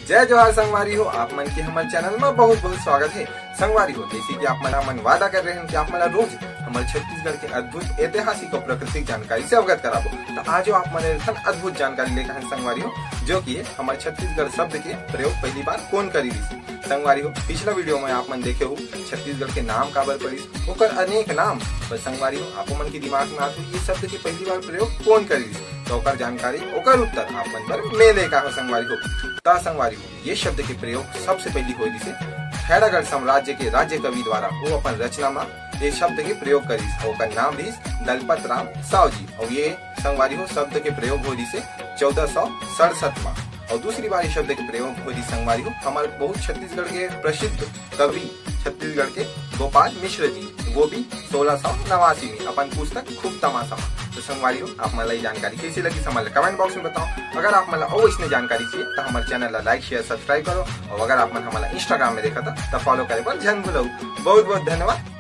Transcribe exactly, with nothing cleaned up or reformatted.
जय जोहार संगवारी हो, आप मन के हमर चैनल में बहुत बहुत स्वागत है। संगवारी हो, जैसे कि आप मन, हमन वादा कर रहे हैं कि आप मन ला रोज हमर छत्तीसगढ़ के अद्भुत ऐतिहासिक और प्राकृतिक जानकारी से अवगत कराबो, तो आज आप मन एक ठन अद्भुत जानकारी लेकर हैं संगवारी हो, जो कि हमर छत्तीसगढ़ शब्द के प्रयोग पहली बार कौन करी रिहिस। संगवारी हो, पिछला वीडियो में आप मन देखे हो छत्तीसगढ़ के नाम काबर पड़िस, ओकर अनेक नाम। पर संगवारी हो, आप मन के दिमाग में आथे ये शब्द के पहली बार प्रयोग कौन करी रिहिस, तो ओकर जानकारी, ओकर उत्तर आप मन बर मैं लेकर आए हो संगवारी हो। ता संगवारी हो, ये शब्द के प्रयोग सबसे पहली होय रिहिस खैरागढ़ साम्राज्य के राज्य कवि द्वारा। वो अपन रचना में ये शब्द के प्रयोग करिस, ओकर नाम रिहिस दलपत राम साव जी। और ये संगवारी हो शब्द के प्रयोग होय रिहिस चौदह सौ सड़सठ में। और दूसरी बार ये शब्द के प्रयोग होय रिहिस संगवारी हो हमर बहुत छत्तीसगढ़ के प्रसिद्ध कवि छत्तीसगढ़ के गोपाल मिश्र जी, वो भी सोलह सौ नवासी में अपन पुस्तक खूब तमाशा में। तो संगवारी हो, आप मन ला ये जानकारी कैसी लगी, हमन ला कमेंट बॉक्स में बताओ। अगर आप मन ला और इसने जानकारी चाहिए तो हमर चैनल ला लाइक, शेयर, सब्सक्राइब करो। और अगर आप मन हमन ला इंस्टाग्राम में देखा था तो फॉलो करे पर झन भूलो। बहुत बहुत धन्यवाद।